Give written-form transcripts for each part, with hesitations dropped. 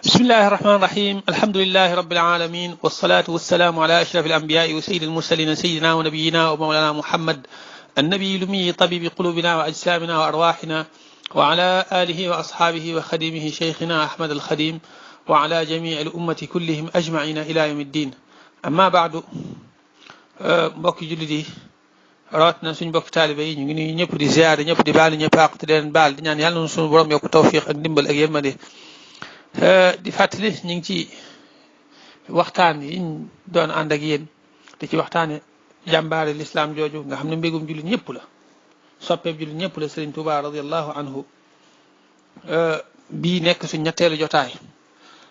بسم الله الرحمن الرحيم الحمد لله رب العالمين والصلاة والسلام على أشرف الأنبياء وسيد المرسلين سيدنا ونبينا ومولانا محمد النبي الأمي طبيب قلوبنا وأجسامنا وأرواحنا وعلى آله وأصحابه وخديمه شيخنا أحمد الخديم وعلى جميع الأمة كلهم أجمعين إلى يوم الدين أما بعد mbokki jullit yi rawat na suñ mbokki taalibe yi ñu ngi nuyu ñëpp di ziyaare ñëpp di baal ñëpp àq te leen baal di ñaan yàlla na suñu borom yokk tawfiq ak ndimbal ak yërmande di fàttali ñu ngi ci waxtaan yi ñu doon ànd ak yéen te ci waxtaane jàmbaare lislaam jooju nga xam ne mbégum jullit ñëpp la soppeeb jullit ñëpp la Sëriñ Tuubaa radiyallahu anhu bii nekk suñ ñetteelu jotaay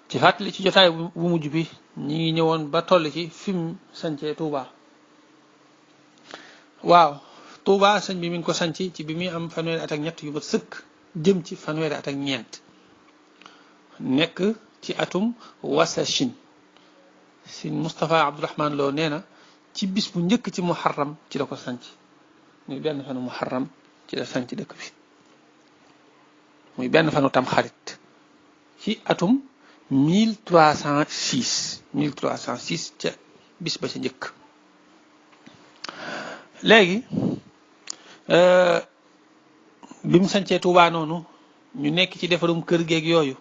ci fàttali ci jotaay bu mujj bi ñi ngi ñëwoon ba toll ci fi mu sancee Tuubaa waaw Tuubaa sëñ bi mi ngi ko sanc ci bi muy am fanweeri at ak ñett yu mat sëkk jëm ci fanweeri at ak ñeent nekk ci atum wasachin si Moustapha Abdourahman Lo nee na ci bis bu njëkk ci muharram ci la ko sanc muy benn fanu muharram ci la sanc dëkk bi muy benn fanu tam xarit ci atum 1306 ca bis ba ca njëkk léegi bi mu sancee Tuubaa noonu ñu nekk ci defarum kër geeg yooyu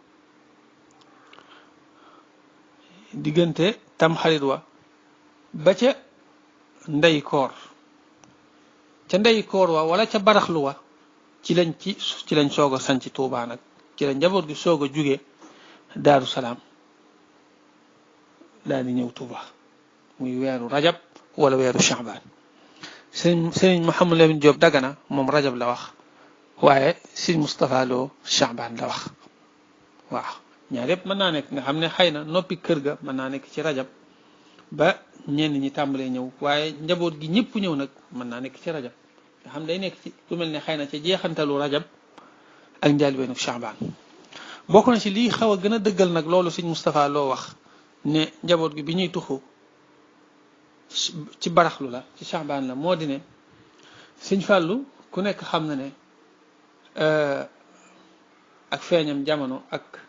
diggante tam xarit wa ba ca ndey koor ca ndey koor wa wala ca baraxlu wa ci lañ soog a sanc Tuubaa nag ci la njaboot gi soog a jóge Daaru Salaam daal di ñëw Tuubaa muy weeru rajab wala weeru Shaabaan sëriñ Mouhamadou Lamine Diop Dagana moom rajab la wax waaye sëriñ Moustapha Lo Shaabaan la wax waaw ñaar yëpp mën naa nekk nga xam ne xëy na noppi kër ga mën naa nekk ci rajab ba ñenn ñi tàmbalee ñëw waaye njaboot gi ñëpp ñëw nag mën naa nekk ci rajab nga xam day nekk ci lu mel ne xëy na ca jeexantalu rajab ak njëlbéenu Shaabaan bokk na ci lii xaw a gën a dëggal nag loolu sëñ Moustapha Lo wax ne njaboot gi bi ñuy tuxu ci baraxlu la ci Shaabaan la moo di ne sëñ Fàllu ku nekk xam na ne ak feeñam jamono ak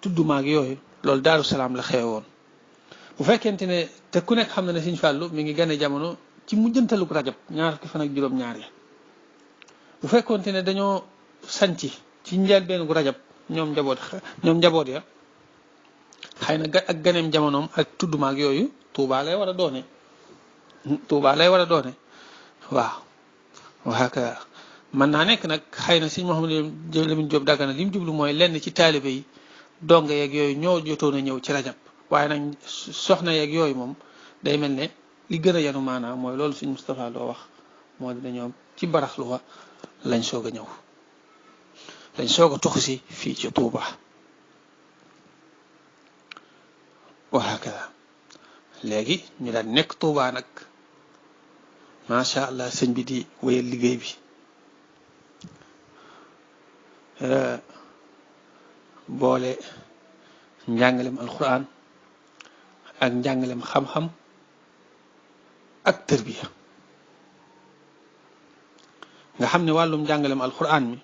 tuddumaag yooyu loolu Daaru Salaam la xewe woon bu fekkente ne te ku nekk xam na ne sëñ Fàllu mi ngi gane jamono ci mujjantalug rajab ñaar fukki fan ak juróom-ñaar ya bu fekkonte ne dañoo sanci ci njëlbéenu rajab ñoom njaboot ya xëy na ak ganeem jamonoom ak tuddumaag yooyu Tuubaa lay war a doone waaw waaka mën naa nekk nag xëy na sëñ Mouhamadou Lamine Diop Dagana li mu jublu mooy lenn ci taalibe yi donga yeeg yooyu ñoo jotoon a ñëw ci rajab waaye nag soxna yeeg yooyu moom day mel ne li gën a yanu maanaam mooy loolu sëñ Moustapha Lo wax moo di dañoo ci baraxlu wa lañ soog a ñëw lañ soog a tuxu si fii ci Tuuba wa hakada léegi ñu daan nekk Tuuba nag macha allah sëñ bi di wéyal liggéey bi boole njàngalem alquran ak njàngalem xam-xam ak tërbiya nga xam ne wàllum njàngalem alquran mi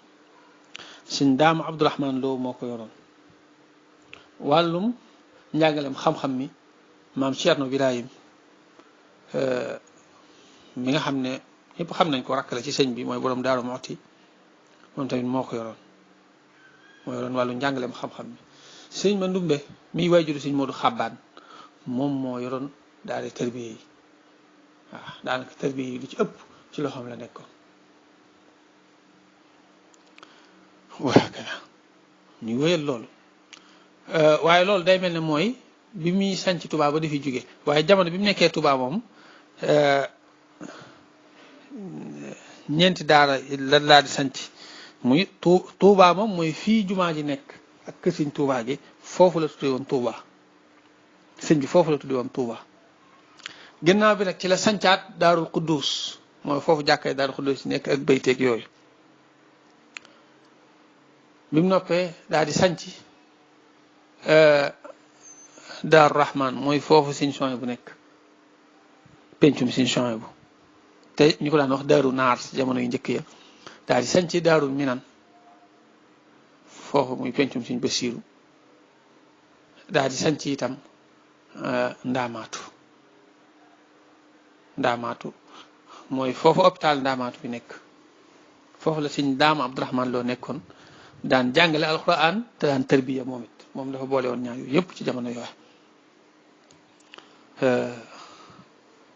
sëñ Daam Abdourahman Lo moo ko yoroon wàllum njàngalem xam-xam mi maam Cerno Birahim mi nga xam ne ñëpp xam nañ ko rakk la ci sëñ bi mooy borom Daaru Muxti moom tamit moo ko yoroon moo yoroon wàllu njàngaleem xam-xam mi sëñ ma ndumbe miy waajuru sëñ Moodu Xabbaan moom moo yoroon daal di tërbiye yi waaw daanaka tërbiye yi lu ci ëpp ci loxoom la nekkoon waakana ñu wéyal loolu waaye loolu day mel ne mooy bi muy sanc Tuubaa ba dafi jóge waaye jamono bi mu nekkee Tuubaa moom ñeenti daara la laa di sanc muy Tuubaa moom mooy fii jumaa ji nekk ak kër sëñ Tuubaa gi foofu la tudde woon Tuubaa sëñ bi foofu la tudde woon Tuubaa gannaaw bi nag ci la sancaat Daarul Quddus mooy foofu jàkkay Daarul Quddus nekk ak bayteeg yooyu bi mu noppee daal di sanc Daaru Rahman mooy foofu sëñ Suhaybu bu nekk pencum sëñ Suhaybu bu te ñu ko daan wax Daaru Naar si jamono yu njëkk ya daal di sanc Daarul Minan foofu muy pencum Sëñ Basiiru daal di sanc itam ndaamaatu mooy foofu hôpital ndaamaatu bi nekk foofu la sëñ Daam Abdourahman Lo nekkoon daan jàngale alquran te daan tërbiya moom it moom dafa boole woon ñaar yooyu yëpp ci jamono yooyu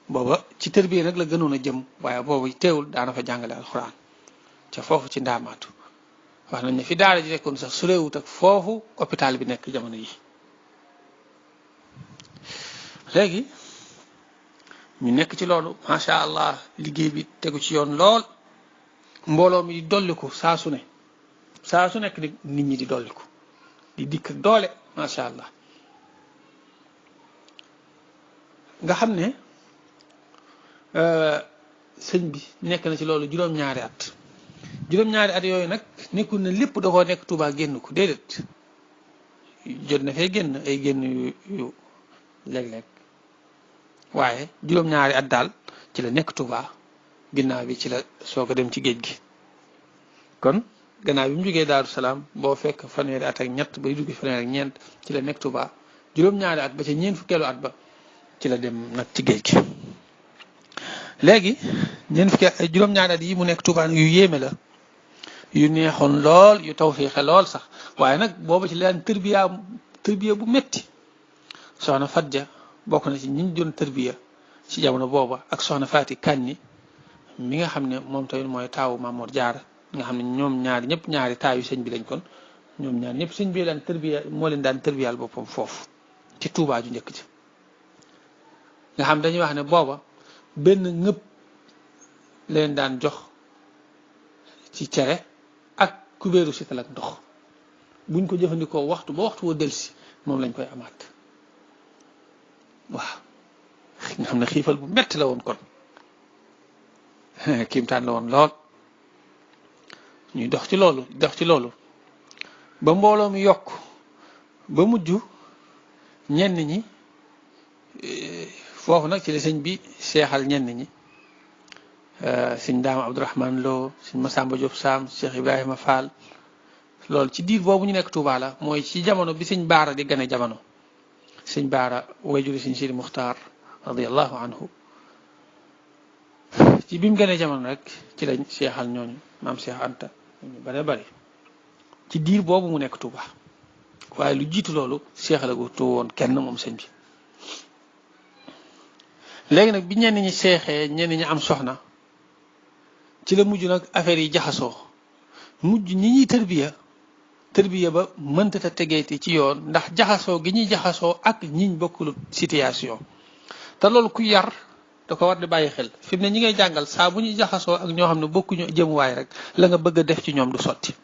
booba ci tërbiya nag la gënoon a jëm waaye boobu teewul daana fa jàngale alquran ca foofu ci ndaamaatu wax nañ ne fi daara ji nekkoon sax su réewut ak foofu hôpital bi nekk jamono yi léegi ñu nekk ci loolu macha allah liggéey bi tegu ci yoon lool mbooloo mi di dolliku saa su nekk nit ñi di dolliku di dikk ak doole macha allah nga xam ne sëñ bi nekk na ci loolu juróom-ñaari at yooyu nag nekkul ne lépp da koo nekk Touba génn ko déedéet jot na fee génn ay génn yu léeg-léeg waaye juróom-ñaari at daal ci la nekk Touba ginnaaw bi ci la soog a dem ci géej gi kon gannaaw bi mu jógee Daaru Salaam boo fekk fanweeri at ak ñett bay dugg fanweeri ak ñeent ci la nekk Touba juróom-ñaari at ba ca ñeent fukkeelu at ba ci la dem nag ci géej gi léegi juróom-ñaari at yi mu nekk Touba yu yéeme la yu neexoon lool yu tawfiixe lool sax waaye nag booba ci leen tërbiya bu metti soxna Fadja bokk na ci ñi ñu doon tërbiya ci jamono booba ak soxna Faati Kanni mi nga xam ne moom tamit mooy taawu Mamoor Jaara nga xam ne ñoom ñaari taayu sëñ bi lañ kon ñoom ñaar ñëpp sëñ bi daan tërbiya moo leen daan tërbiyaal boppam foofu ci Touba ju njëkk ci nga xam dañuy wax ne booba benn ngëpp leen daan jox ci cere ak kubéeru sital ak ndox buñ ko jëfandikoo waxtu ba waxtu woo delsi moom lañ koy amaat waaw nga xam ne xiifal bu metti la woon kon kiimtaan la woon lool ñuy dox ci loolu ba mbooloo mi yokk ba mujj ñenn ñi foofu nag ci la sëñ bi seexal ñenn ñi sëñ Daam Abdourahman Lo sëñ Masamba Diop Sam Cheikh Ibrahima Fall loolu ci diir boobu ñu nekk Touba la mooy ci jamono bi sëñ Baara di gane jamono sëñ Baara wayjuri sëñ Sidi Muxtaar radiyallahu anhu ci bi mu gënee jamono rek ci lañ seexal ñooñu maam Cheikh Anta ñu bari ci diir boobu mu nekk Touba waaye lu jiitu loolu seexalagu tu woon kenn moom sëñ bi léegi nag bi ñenn ñi seexee ñenn ñi am soxna ci la mujj nag affaire yi jaxasoo mujj ñi ñuy tërbiya ba mënta ta tegeeti ci yoon ndax jaxasoo gi ñuy jaxasoo ak ñiñ bokkul situation te loolu ku yar da ko war di bàyyi xel fi mu ne ñi ngay jàngal saa bu ñuy jaxasoo ak ñoo xam ne bokkuñu jëmuwaay rek la nga bëgg a def ci ñoom du sotti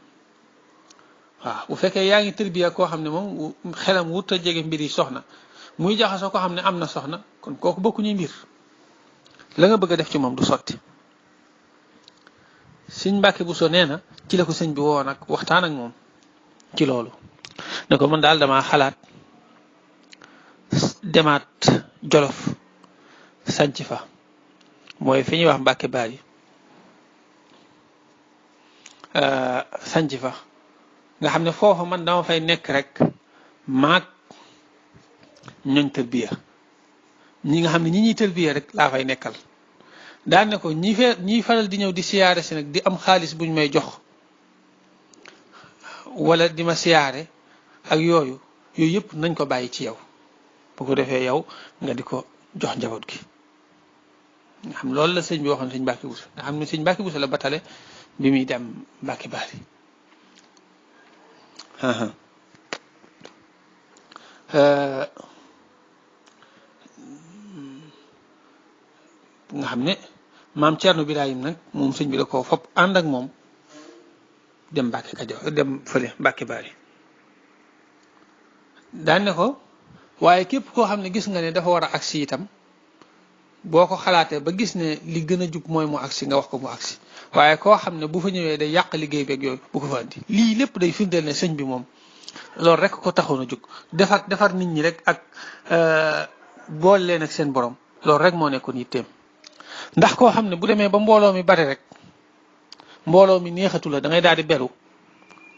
waaw bu fekkee yaa ngi tërbiya koo xam ne moom xelam wut a jege mbir yi soxna muy jaxasoo koo xam ne am na soxna kon kooku bokkuñuy mbir la nga bëgg a def ci moom du sotti sëñ Mbàkke Buso nee na ci la ko sëñ bi woo nag waxtaan ak moom ci loolu ne ko man daal dama xalaat demaat Jolof sanc fa mooy fi ñuy wax Mbàkke Baari sanc fa nga xam ne foofa man dama fay nekk rek maag ñooñ tërbiya ñi nga xam ne ñi ñuy tërbiya rek laa fay nekkal daan ne ko ñiy faral di ñëw di siyaare si nag di am xaalis buñ may jox wala di ma siyaare ak yooyu yëpp nañ ko bàyyi ci yow bu ko defee yow nga di ko jox njaboot gi nga xam loolu la sëñ bi waxoon sëñ Mbàkke Buso nga xam ne sëñ Mbàkke Buso la batale bi muy dem Mbàkke Baari nga xam ne maam Cerno Birahim nag moom sëñ bi da ko fopp ànd ak moom dem Mbàkke Kajoor dem fële Mbàkke Baari daan ne ko waaye képp koo xam ne gis nga ne dafa war a agsi itam boo ko xalaatee ba gis ne li gën a jub mooy mu agsi nga wax ko mu agsi waaye koo xam ne bu fa ñëwee day yàq liggéey beeg yooyu bu ko fa andi lii lépp day firndeel ne sëñ bi moom loolu rek ko taxoon a jóg defar nit ñi rek ak boole leen ak seen borom loolu rek moo nekkoon yitteem ndax koo xam ne bu demee ba mbooloo mi bari rek mbooloo mi neexatu la da ngay daal di beru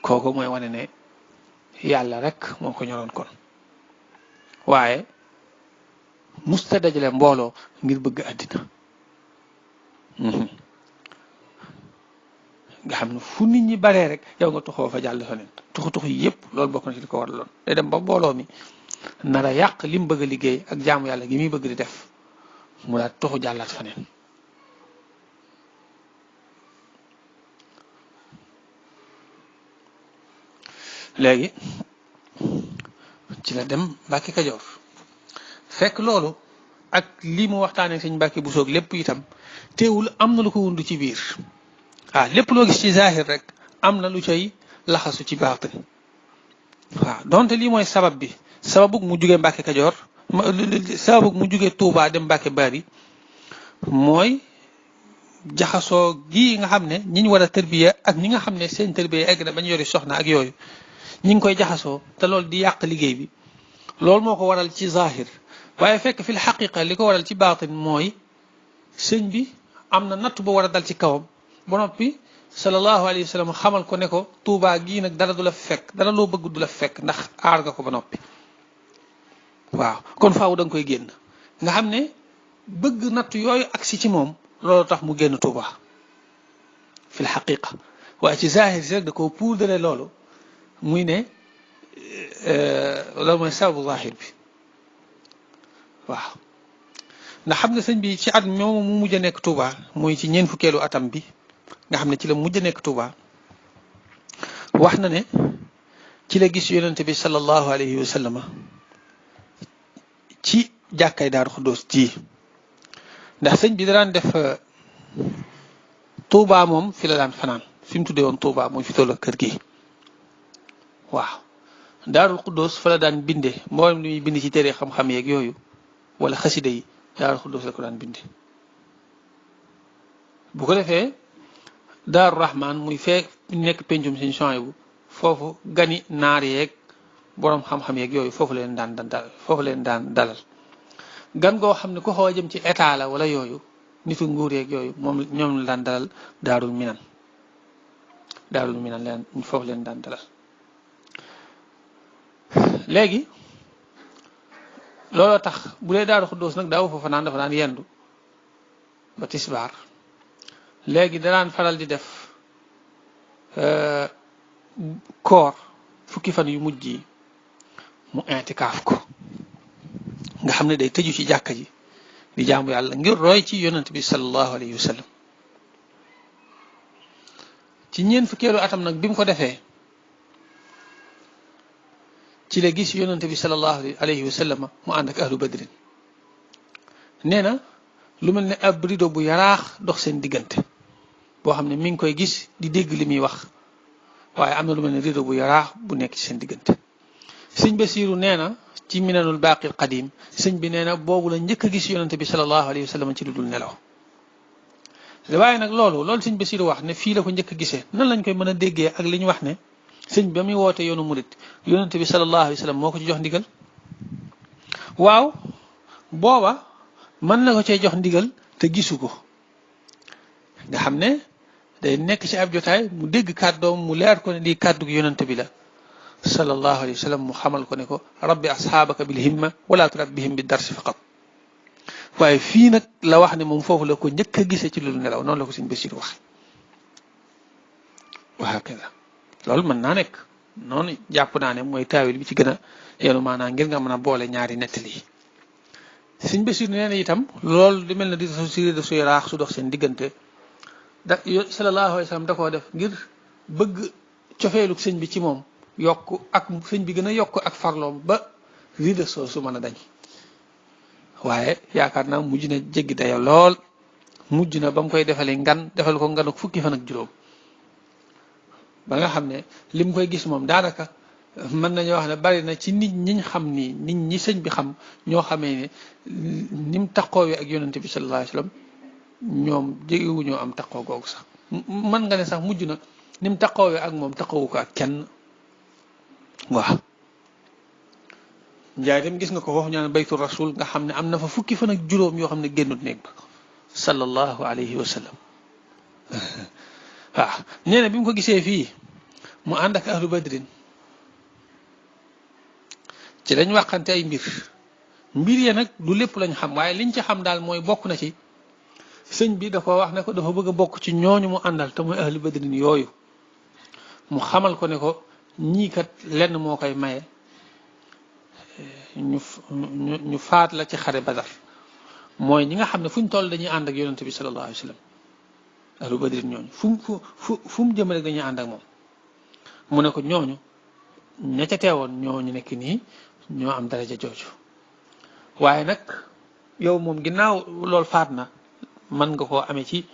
kooku mooy wane ne yàlla rek moo ko ñoroon kon waaye musta dajale mbooloo ngir bëgg àddina nga xam ne fu nit ñi baree rek yow nga tuxoo fa jàll fa neen tuxu yépp loolu bokk na ci li ko waraloon day dem ba mbooloo mi nar a yàq li mu bëgg a liggéey ak jaamu yàlla gi muy bëgg di def mu daal tuxu jàllaat fa neen léegi ci la dem Mbàkke Kajoor fekk loolu ak lii mu waxtaanee sëñ Mbàkke bu soog lépp itam teewul am na lu ko wundu ci biir waaw lépp loo gis ci zahir rek am na lu cay laxasu ci baatin waaw donte lii mooy sabab bi sababug mu jugee Mbàkke Kajoor sababug mu jugee Touba dem Mbàkke Bari mooy jaxasoo gi nga xam ne ñi ñu war a tërbiya ak ñi nga xam ne seen tërbiya egg na ba ñu yori soxna ak yooyu ñi ngi koy jaxasoo te loolu di yàq liggéey bi loolu moo ko waral ci zahir waaye fekk fi xaqiqa li ko waral ci baatin mooy sëñ bi am na natt bu war a dal ci kawam ba noppi sallallahu alayhi wa sallam xamal ko ne ko Tuubaa gii nag dara du la fekk dara loo bëgg du la fekk ndax aar nga ko ba noppi waaw kon faaw da nga koy génn nga xam ne bëgg natt yooyu agsi ci moom loolu tax mu génn Tuubaa fi xaqiqa waaye ci zahir si rek da koo puudare loolu muy ne loolu mooy sababu zahir bi waaw ndax xam nga sëñ bi ci at moom mu mujj a nekk Touba muy ci ñeent fukkeelu atam bi nga xam ne ci la mujj a nekk Touba wax na ne ci la gis yonente bi sallallahu alayhi wa sallam ci jàkkay Daaru Xuddoos ji ndax sëñ bi da daan def Touba moom fi la daan fanaan fi mu tuddee woon Touba mooy fi toll kër gi waaw Daaru Xuddoos fa la daan binde mboolem li muy bind ci téere xam-xam yeeg yooyu wala xasida yi Daaru Xuddoos la ko daan binde bu ko defee Daaru Rahman muy fee nekk pencum seen champs bu foofu gani naar yeeg borom xam-xam yeeg yooyu foofu leen daan dalal gan goo xam ne ku xaw a jëm ci état la wala yooyu nitu nguur yeeg yooyu moom ñoom la daan dalal Daarul Minan leen foofu leen daan dalal léegi looloo tax bu dee Daaru Xuddoos nag daawu fa fanaan dafa daan yendu ba tisbaar léegi danaan faral di def koor fukki fan yu mujj yi mu intikaaf ko nga xam ne day tëju ci jàkka ji di jaamu yàlla ngir roy ci yonent bi sallallahu alayhi wa sallam ci ñeent fukkeelu atam nag bi mu ko defee ci la gis yonent bi sallallahu alayhi wa sallam mu ànd ak ahlu badrin nee na lu mel ne ab rido bu yaraax dox seen diggante boo xam ne mi ngi koy gis di dégg li muy wax waaye am na lu mel ne rido bu yaraax bu nekk ci seen diggante sëñ Basiiru nee na ci minanul baaqil qadim sëñ bi nee na boobu la njëkk a gis yonent bi sallallahu alayhi wa sallam ci lu dul nelaw waaye nag loolu sëñ Basiiru wax ne fii la ko njëkk a gisee nan lañ koy mën a déggee ak li ñu wax ne sëñ ba muy woote yoonu murit yonent bi sallallahu alayhi wa sallam moo ko ci jox ndigal waaw booba mën na ko cee jox ndigal te gisu ko nga xam ne day nekk ci ab jotaay mu dégg kàddoom mu leer ko ne lii kàddu gi yonent bi la sallallahu alayhi wa sallam mu xamal ko ne ko rabbi asxaabaka bil himma wala turabbihim bi darsi faqat waaye fii nag la wax ne moom foofu la ko njëkk a gisee ci lu nelaw noonu la ko sëñ Basiiru waxe wa hakada loolu mën naa nekk noonu jàpp naa ne mooy taawil bi ci gën a yenu maanaam ngir nga mën a boole ñaari nettali yi sëñ Basiiru nee na itam loolu di mel ne di siri da suy raax su dox seen diggante da sallallahu alayhi wa sallam da koo def ngir bëgg cofeelu sëñ bi ci moom yokk ak sëñ bi gën a yokk ak farloom ba rida soo su mën a dañ waaye yaakaar naa mujj na jéggi dayo lool mujj na ba mu koy defalee defal ko ngan ak fukki fan ak juróom ba nga xam ne li mu koy gis moom daanaka mën nañoo wax ne bari na ci nit ñi xam ni nit ñi sëñ bi xam ñoo xamee ne ni mu taqoowee ak yonente bi sallallahu alayhi wa sallam ñoom jegewuñoo am taqoo googu sax mën nga ne sax mujj na ni mu taqoowee ak moom taqoowu ko ak kenn waaw njaay dem gis nga ko wax ñaan baytu rasul nga xam ne am na fa fukki fan ak juróom yoo xam ne génnut néeg ba sallallahu alayhi wa sallam waaw nee na bi mu ko gisee fii mu ànd ak ahlu badrin ci lañ waxante ay mbir ya nag du lépp lañ xam waaye liñ ci xam daal mooy bokk na ci sëñ bi dafa wax ne ko dafa bëgg a bokk ci ñooñu mu àndal te muy ahlu badrin yooyu mu xamal ko ne ko ñii kat lenn moo koy maye ñu faat la ci xare badar mooy ñi nga xam ne fuñ toll dañuy ànd ak yonente bi sallallahu alayhi wa sallam ahlu badrin ñooñu fu mu jëm rek dañuy ànd ak moom mu ne ko ñooñu ña ca teewoon ñooñu nekk nii ñoo am daraja jooju waaye nag yow moom ginnaaw loolu faat na mën nga koo amee ci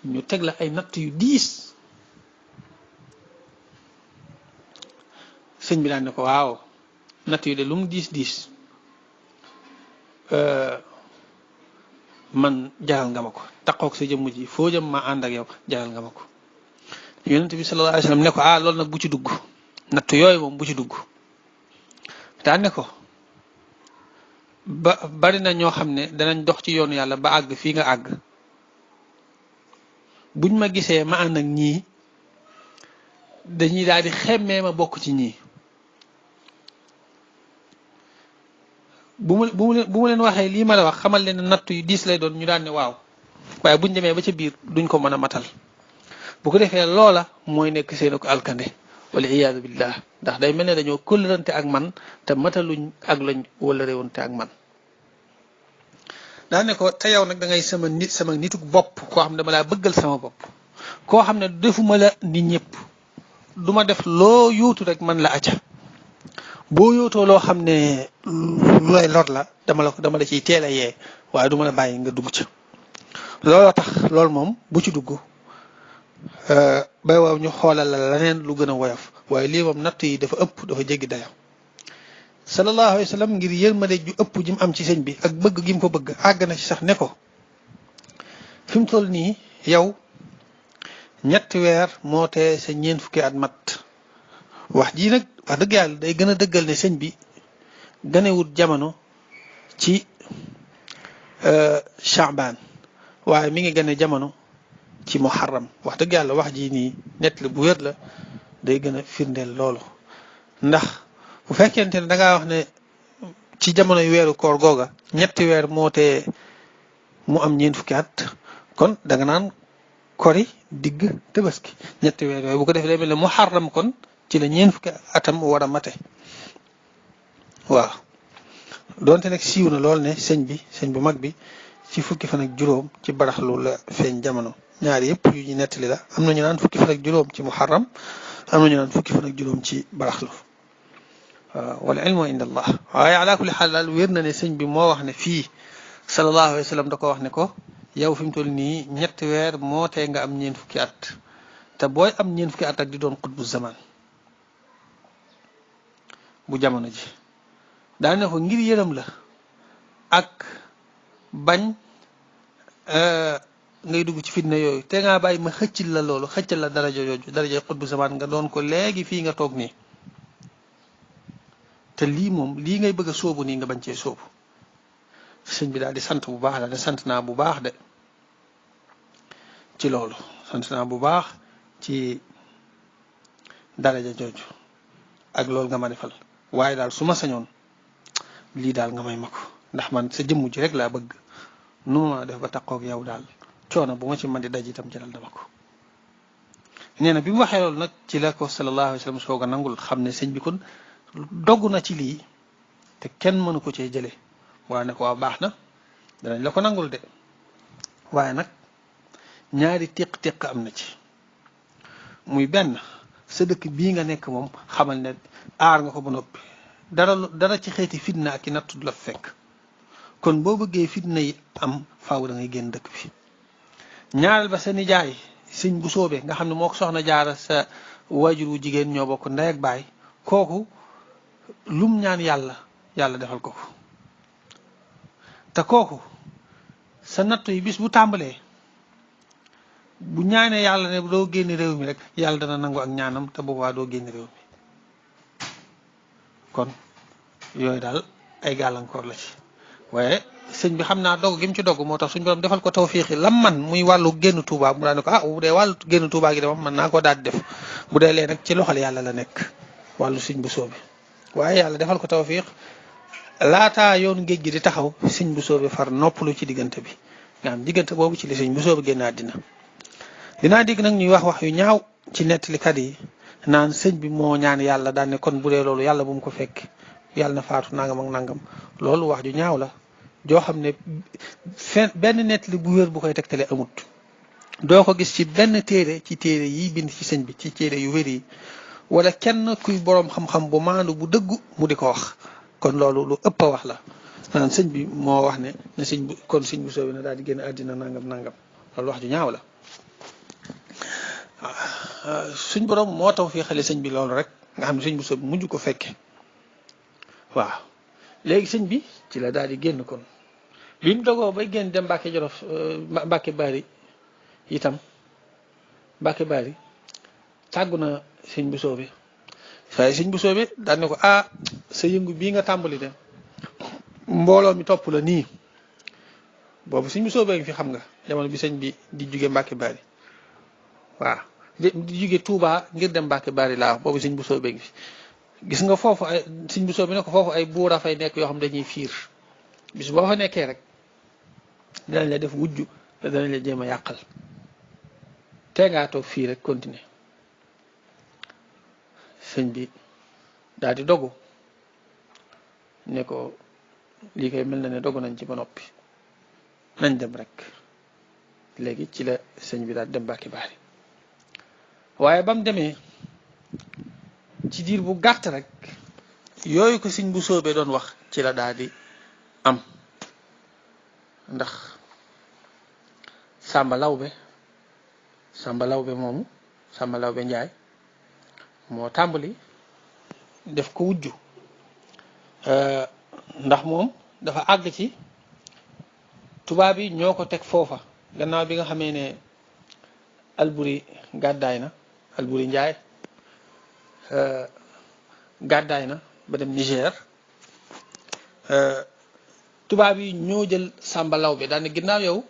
ñu teg la ay natt yu diis sëñ bi daan ne ko waaw natt yu de lu mu diis man jaral nga ma ko taqoog sa jëmm ji foo jëm ma ànd ak yow jaral nga ma ko yonent bi sallallahu alayhi wa sallam ne ko loolu nag bu ci dugg natt yooyu moom bu ci dugg daan ne ko bari na ñoo xam ne danañ dox ci yoonu yàlla ba àgg fii nga àgg buñ ma gisee ma ànd ak ñii dañuy daal di xemmee ma bokk ci ñii bu mu leen waxee lii ma la wax xamal leen natt yu diis lay doon ñu daan ne waaw waaye buñ demee ba ca biir duñ ko mën a matal bu ko defee loola mooy nekk seen ko alkande wala iyaadu billah ndax day mel ne dañoo kóllërante ak man te mataluñ ak lañ wala réewante ak man daa ne ko te yow nag da ngay sama nituk bopp koo xam ne dama laa bëggal sama bopp koo xam ne defuma la nit ñëpp du ma def loo yóotu rek man la acca boo yóotoo loo xam ne lu lay lor la dama la ciy teel a yee waaye du ma la bàyyi nga dugg ca looloo tax loolu moom bu ci dugg bay waaw ñu xoolal la leneen lu gën a woyof waaye lii moom natt yi dafa ëpp dafa jéggi dayo sallallahu alayhi wa sallam ngir yërmande ju ëpp ji mu am ci sëñ bi ak bëgg gi mu ko bëgg àgg na ci sax ne ko fi mu toll nii yow ñetti weer moo tee sa ñeent fukki at mat wax jii nag wax dëgg yàlla day gën a dëggal ne sëñ bi ganewut jamono ci Shaaban waaye mi ngi gane jamono ci muharram wax dëgg yàlla wax ji nii nett la bu wér la day gën a firndeel loolu ndax bu fekkente ne dangaa wax ne ci jamono yu weeru koor googa ñetti weer moo tee mu am ñeent fukki at kon danga naan kori digg tabaski ñetti weer yooyu bu ko defee day mel ne muharram kon ci la ñeent fukki atam war a mate waaw donte nag siiw na lool ne sëñ bu mag bi ci fukki fan ak juróom ci baraxlu la feeñ jamono ñaari yëpp yu ñu nettali la am na ñu naan fukki fan ak juróom ci muharram am na ñu naan fukki fan ak juróom ci baraxlu waaw wal ilmu inda allah waaye ala kulli xaal daal wér na ne sëñ bi moo wax ne fii sallallahu alayhi wa sallam da ko wax ne ko yow fi mu toll nii ñetti weer moo tee nga am ñeent fukki at te booy am ñeent fukki at ak di doon xutbu zaman bu jamono ji daa ne ko ngir yërëm la ak bañ ngay dugg ci fitna yooyu te ngaa bàyyi ma xëccil la loolu xëccal la daraja jooju daraja xutbu zaman nga doon ko léegi fii nga toog nii te lii moom lii ngay bëgg a sóobu nii nga bañ cee sóobu sëñ bi daal di sant bu baax daal di sant naa bu baax de ci loolu sant naa bu baax ci daraja jooju ak loolu nga ma defal waaye daal su ma sañoon lii daal nga may ma ko ndax man sa jëmm ji rek laa bëgg nu ma def ba taqoog yow daal coono bu ma ci mën di daj itam jaral dama ko nee na bi mu waxee loolu nag ci la ko sallallahu alayhi wa sallam soog a nangul xam ne sëñ bi kon dogg na ci lii te kenn mënu ko cee jëlee waaye ne ko waa baax na danañ la ko nangul de waaye nag ñaari téq-téq am na ci muy benn sa dëkk bii nga nekk moom xamal ne aar nga ko ba noppi dara ci xeeti fitna ak i nattu du la fekk kon boo bëggee fitna yi am faaw da ngay génn dëkk bi ñaareel ba sa nijaay sëñ bu soobee nga xam ne moo ko soxna jaara sa waajur wu jigéen ñoo bokk ndey ak baay kooku lum ñaan yàlla defal ko ko te kooku sa nattu yi bis bu tàmbalee bu ñaanee yàlla ne doo génn réew mi rek yàlla dana nangu ak ñaanam te boobaa doo génn réew mi kon yooyu daal ay gàllankoor la ci waaye sëñ bi xam naa dogg gi mu ci dogg moo tax suñu borom defal ko tawfiixi lam man muy wàllu génn Touba mu daan ne ko bu dee wàllu génn Touba gi de moom mën naa koo daal di def bu dee lee nag ci loxol yàlla la nekk wàllu sëñ bu soobi waaye yàlla defal ko tawfiix laataa yoonu géej gi di taxaw sëñ bu soobe far noppalu ci diggante bi nga xam diggante boobu ci li sëñ bu soobe génn àddina dinaa dégg nag ñuy wax yu ñaaw ci nettalikat yi naan sëñ bi moo ñaan yàlla daan ne kon bu dee loolu yàlla bu mu ko fekk yàlla na faatu nangam ak nangam loolu wax ju ñaaw la joo xam ne benn nettali bu wér bu koy tegtale amut doo ko gis ci benn téere ci téere yi bind ci sëñ bi ci téere yu wér yi wala kenn kuy boroom xam-xam bu maandu bu dëggu mu di ko wax kon loolu lu ëpp a wax la naan sëñ bi moo wax ne sëñ bu kon sëñ bu soobe na daal di génn àddina nangam nangam loolu wax ju ñaaw la suñ borom moo taw fii xale sëñ bi loolu rek nga xam ne sëñ bu soobe mujj ko fekke waaw léegi sëñ bi ci la daal di génn kon bi mu dogoo bay génn dem Mbàkke Jolof Mbàkke Bari itam Mbàkke Bari tàggu na sëñ bu soobe waaye sëñ bu soobe daan ne ko sa yëngu bii nga tàmbali de mbooloo mi topp la nii boobu sëñ bu soobee ngi fi xam nga jamono bi sëñ bi di jóge Mbàkke Bari waaw di jóge Touba ngir dem Mbàkke Bari laa wax boobu sëñ bu soobee ngi fi gis nga foofu ay sëñ bu soobee ne ko foofu ay buur a fay nekk yoo xam dañuy fiir bis boo fa nekkee rek danañ la def wujj te danañ la jéem a yàqal tee ngaa toog fii rek continuer sëñ bi daal di dogu ne ko lii koy mel na ne dogu nañ ci ba noppi nañ dem rek léegi ci la sëñ bi daal dem Mbàkke Bari waaye ba mu demee ci diir bu gàtt rek yooyu ko sëñ bu soobee doon wax ci la daal di am ndax Sàmba Lawbe moomu Sàmba Lawbe Njaay moo tàmbali def ko wujju ndax moom dafa àgg ci tubaab yi ñoo ko teg foofa gannaaw bi nga xamee ne Alburi gàddaay na Alburi Njaay gàddaay na ba dem Niger tubaab yi ñoo jël Sàmba Lawbe daane ginnaaw yow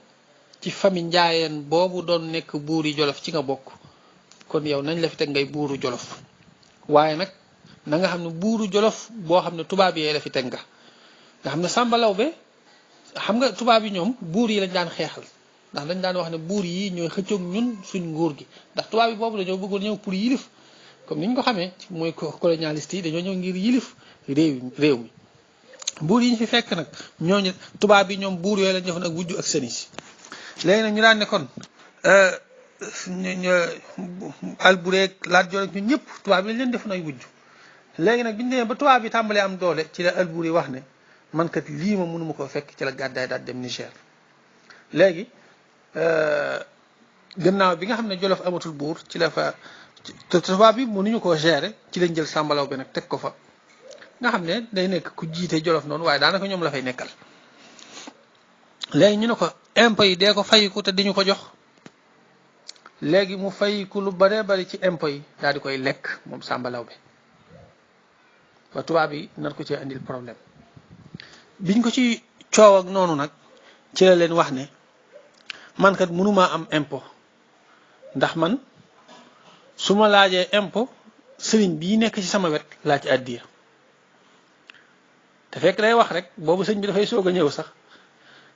ci famille njaayeen boobu doon nekk buuri Jolof ci nga bokk kon yow nañ la fi teg ngay buuru Jolof waaye nag na nga xam ne buuru Jolof boo xam ne tubaab yee la fi teg nga xam ne Sàmba Lawbe xam nga tubaab yi ñoom buur yi lañ daan xeexal ndax dañ daan wax ne buur yi ñooy xëccoog ñun suñ nguur gi ndax tubaab yi boobu dañoo bëggoon ñëw pour yilif comme ni ñu ko xamee mooy colonialiste yi dañoo ñëw ngir yilif réew mi buur yi ñu fi fekk nag ñooñu tubaab yi ñoom buur yooyu lañ defoon ak wujju ak sëni si léegi nag ñu daan ne kon Albureeg Lat Joor ak ñun ñëpp tubaab yi lañ leen defoon ay wujju léegi nag biñu demee ba tubaab yi tàmbalee am doole ci la Alburi wax ne man kat lii ma mënuma koo fekk ci la gàddaay daal dem Niger léegi gannaaw bi nga xam ne Jolof amatul buur ci la fa tubaab bi mënuñu koo gérer ci lañ jël Sàmba Lawbe nag teg ko fa nga xam ne day nekk ku jiite Jolof noonu waaye daanaka ñoom la fay nekkal léegi ñu ne ko impôt yi dee ko fayiku te diñu ko jox léegi mu fayiku lu baree bari ci impôt yi daal di koy lekk moom Sàmba Lawbe ba tubaab yi nar ko ci andil problème biñ ko ci coow ak noonu nag ci la leen wax ne man kat mënumaa am impôt ndax man su ma laajee impôt sëriñ bii nekk ci sama wet laaj àddiya te fekk day wax rek boobu sëñ bi dafay soog a ñëw sax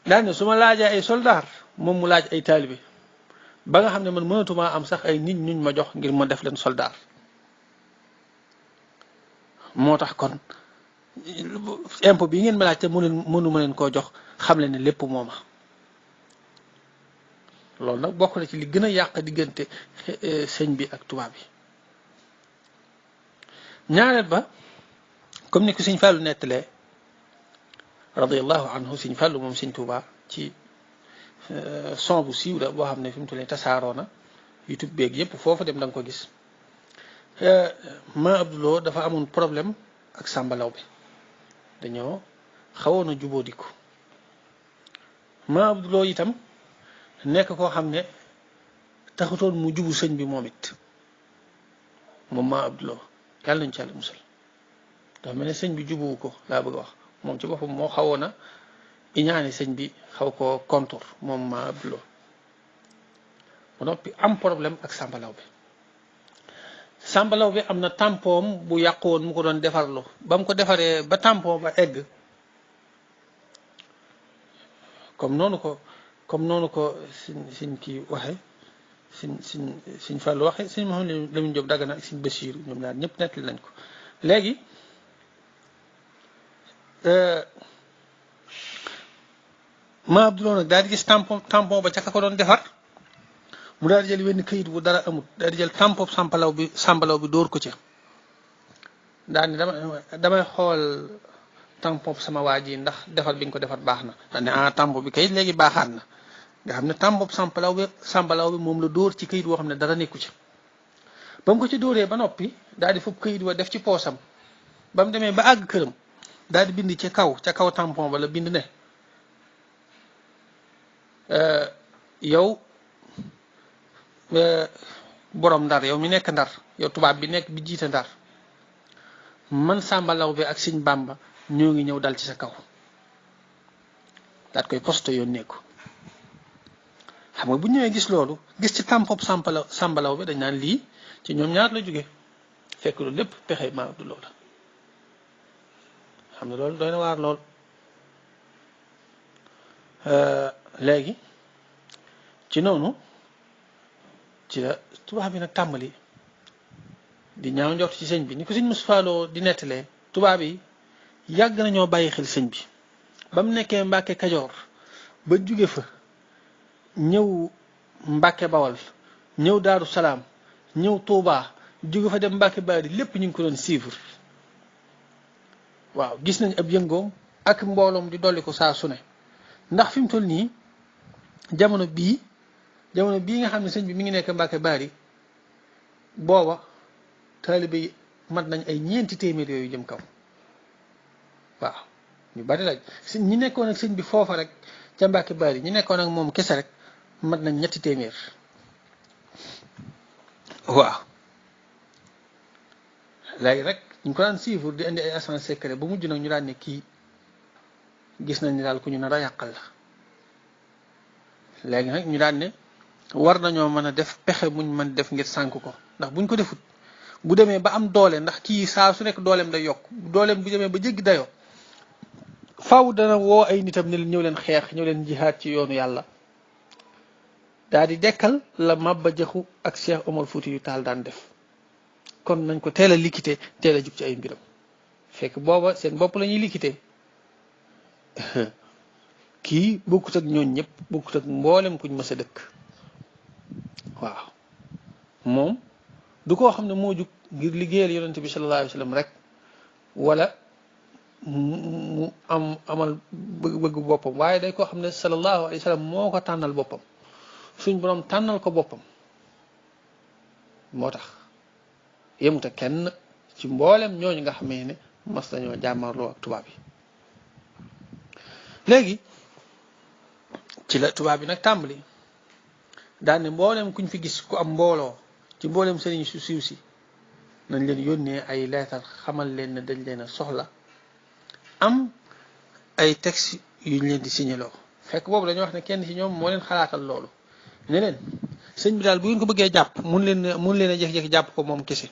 daal ne su ma laajee ay soldaar moom mu laaj ay taalibe ba nga xam ne man mënatumaa am sax ay nit ñuñ ma jox ngir ma def leen soldaar moo tax kon impôt bii ngeen ma laaj te mënuma leen koo jox xam leen ne lépp mooma loolu nag bokk na ci li gën a yàq diggante sëñ bi ak tubaab yi ñaareel ba comme ni ko sëñ Fàllu nettalee radiyallahu anhu sëñ Fàllu moom sëñ Tuubaa ci son bu siiw la boo xam ne fi mu toll tasaaroo na YouTube beeg yépp foofu dem da nga ko gis ma Abdouloo dafa amoon problème ak Sàmba Lawbe dañoo xawoon a jubóo diku ma Abdouloo itam nekk koo xam ne taxutoon mu jubu sëñ bi moom it moom ma Abdouloo yàlla nañu ci yàlla musal dafa mel ne sëñ bi jubuwu ko laa bëgg a wax moom ci boppam moo xawoon a iñaane sëñ bi xaw ko contour moom ma Abdouloo ba noppi am problème ak Sàmba Lawbe Sàmba Lawbe am na tampon bu yàqu woon mu ko doon defarlu ba mu ko defaree ba tampon ba egg comme noonu ko sin kii waxe sin Fàllu waxe sin Mouhamed Lamine Diop Dagana ak sin Bachir ñoom ñaar ñëpp nettali nañ ko léegi ma Abdoulaye nag daal di gis tampon ba ca ka ko doon defar mu daal di jël wenn këyit bu dara amut daal di jël tampon sàmbalaw bi dóor ko ca daal ni damay xool tampon sama waa ji ndax defar bi nga ko defar baax na daal ne tampon bi kayit léegi baaxaat na nga xam ne tampon sàmbalaw bi moom la dóor ci këyit boo xam ne dara nekku ci ba mu ko ci dóoree ba noppi daal di foofu këyit wa def ci poosam ba mu demee ba àgg këram daal di bind ca kaw tampon ba la bind ne yow borom ndar yow mi nekk ndar yow tubaab bi nekk bi jiite ndar man sàmbalaw bi ak sëñ Bàmba ñoo ngi ñëw dal ci sa kaw daat koy poste yónnee ko xam nga bu ñëwee gis loolu gis ci tampon sàmbalaw bi dañ naan lii ci ñoom ñaar la jóge fekk loolu lépp pexe maa du loolu xam ne loolu doy na waar lool léegi ci noonu ci la tubaab bi nag tàmbali di ñaaw njort ci sëñ bi ni ko sëñ Moustapha Lo di nettalee tubaab yi yàgg nañoo bàyyi xel sëñ bi ba mu nekkee Mbàkke Kajoor ba jóge fa ñëw Mbàkke Bawal ñëw Daaru Salaam ñëw Tuubaa jóge fa dem Mbàkke Baari lépp ñu ngi ko doon suivre waaw gis nañ ab yëngoom ak mbooloom di dolli ko saa su ne ndax fi mu toll nii jamono bii nga xam ne sëñ bi mi ngi nekk Mbàkke Baari booba taalibe yi mat nañ ay 4 téeméer yooyu jëm kaw waaw ñu bari lañ ñi nekkoon ak sëñ bi foofa rek ca Mbàkke Baari ñi nekkoon ak moom kese rek mat nañ 3 téeméer waaw léegi rek ñu ko daan suivre di indi ay agent secret bu mujj nag ñu daan ne kii gis nañ ni daal ku ñu nar a yàqal la léegi nag ñu daan ne war nañoo mën a def pexe muñ mën def ngir sànk ko ndax buñ ko defut bu demee ba am doole ndax kii saa su nekk dooleem day yokk dooleem bu demee ba jéggi dayoo faaw dana woo ay nitam ne leen ñëw leen xeex ñëw leen jihaad ci yoonu yàlla daal di dekkal la Maba Jaxu ak Cheikh Omar Fouti yu Taal daan def kon nañ ko teel a liquité teel a jub ci ay mbiram fekk booba seen bopp la ñuy liquité kii bokkut ak ñooñ ñëpp bokkut ak mboolem kuñ mës a dëkk waaw moom du koo xam ne moo jug ngir liggéeyal yonente bi sallallahu alayhi wa sallam rek wala mu amal bëgg boppam waaye day koo xam ne sallallahu alayhi wa sallam moo ko tànnal boppam suñ borom tànnal ko boppam moo tax yemut ak kenn ci mboolem ñooñu nga xamee ne mas nañoo jàmmarloo ak tubaab yi léegi ci la tubaab bi nag tàmbali daan ne mboolem kuñ fi gis ku am mbooloo ci mboolem sëriñ su siiw si nañ leen yónnee ay leetar xamal leen ne dañ leen a soxla am ay texte yuñ leen di signéloo fekk boobu dañoo wax ne kenn ci ñoom moo leen xalaatal loolu ne leen sëñ bi daal bu ngeen ko bëggee jàpp mun leen a jékki-jékki jàpp ko moom kese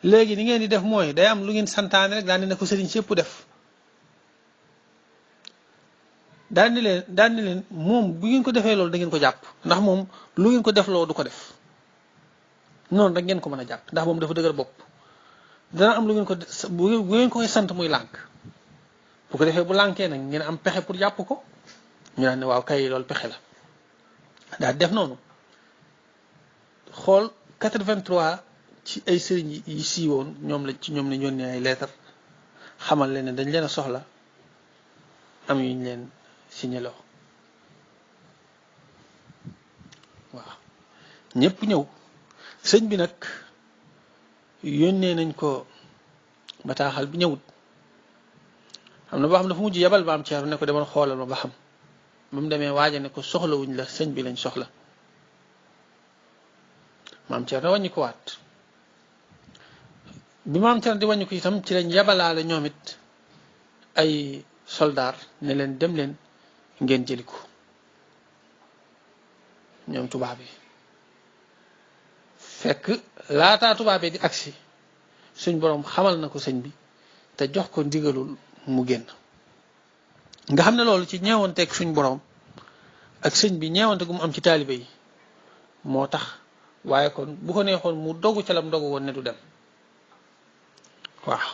léegi ni ngeen di def mooy day am lu ngeen santaane rek daan ne ko sëriñ sépp def daan ni leen moom bu ngeen ko defee loolu da ngeen ko jàpp ndax moom lu ngeen ko def loo du ko def noonu rek ngeen ko mën a jàpp ndax moom dafa dëgër bopp dana am lu ngeen ko bu ngeen ko koy sant muy lànk bu ko defee bu lànkee nag ngeen am pexe pour jàpp ko ñu daan ne waaw kay loolu pexe la daal def noonu xool 83 ci ay sëriñ yi siiwoon ñoom la yónnee ay leetar xamal leen ne dañ leen a soxla am yuñ leen signéloo waaw ñëpp ñëw sëñ bi nag yónnee nañ ko bataaxal bi ñëwut xam na boo xam ne dafa mujj yebal Maam Ceerno ne ko demal xoolal ma ba xam ba mu demee waaja ne ko soxlawuñ la sëñ bi lañ soxla Maam Ceerno wàññi ko waat bi Maam Ceerno di wàññi ko itam ci lañ yebalaale ñoom it ay soldaar ne leen dem leen ngeen jëli ko ñoom tubaab yi fekk laataa tubaab yi di agsi suñ boroom xamal na ko sëñ bi te jox ko ndigalul mu génn nga xam ne loolu ci ñeewanteeg suñ boroom ak sëñ bi ñeewante gu mu am ci taalibe yi moo tax waaye kon bu ko neexoon mu dogu ca lam dogu woon ne du dem waaw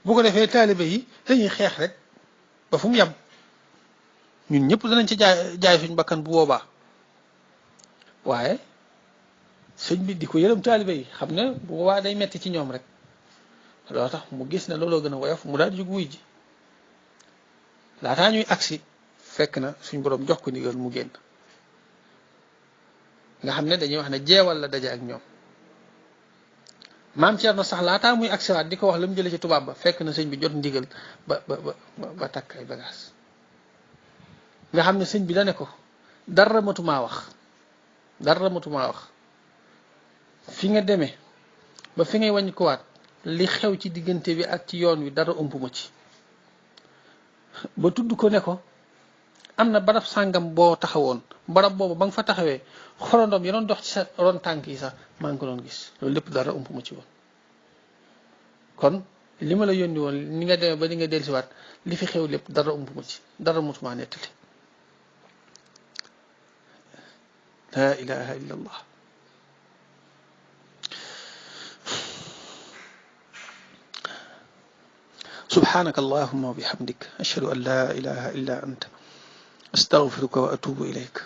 bu ko defee taalibe yi dañuy xeex rek ba fu mu yem ñun ñëpp danañ ci jaay suñ bakkan bu boobaa waaye sëñ bi di ko yërëm taalibe yi xam ne bu boobaa day metti ci ñoom rek loolu tax mu gis ne looloo gën a woyof mu daal di jóg wuy ji laataa ñuy agsi fekk na suñ borom jox ko ndigal mu génn nga xam ne dañuy wax ne jeewal la daje ak ñoom maam Thierno sax laataa muy agsiwaat di ko wax la mu jëlee ci tubaab ba fekk na sëñ bi jot ndigal ba takk ay bagages nga xam ne sëñ bi da ne ko dara matumaa wax fi nga demee ba fi ngay wàññi ko waat li xew ci diggante bi ak ci yoon wi dara ëmp ma ci ba tudd ko ne ko am na barab sàngam boo taxawoon barab boobu ba nga fa taxawee xorondom yi doon dox ci sa ron tànk yi sax maa ngi ko doon gis loolu lépp dara ëmp ma ci woon kon li ma la yónni woon ni nga demee ba ni nga dellusiwaat li fi xew lépp dara ëmp ma ci dara mutuma nettali la ilaha illa allah subhanaka allahumma wa bihamdik ashhadu an la ilaha illa anta astaghfiruka wa atubu ilayk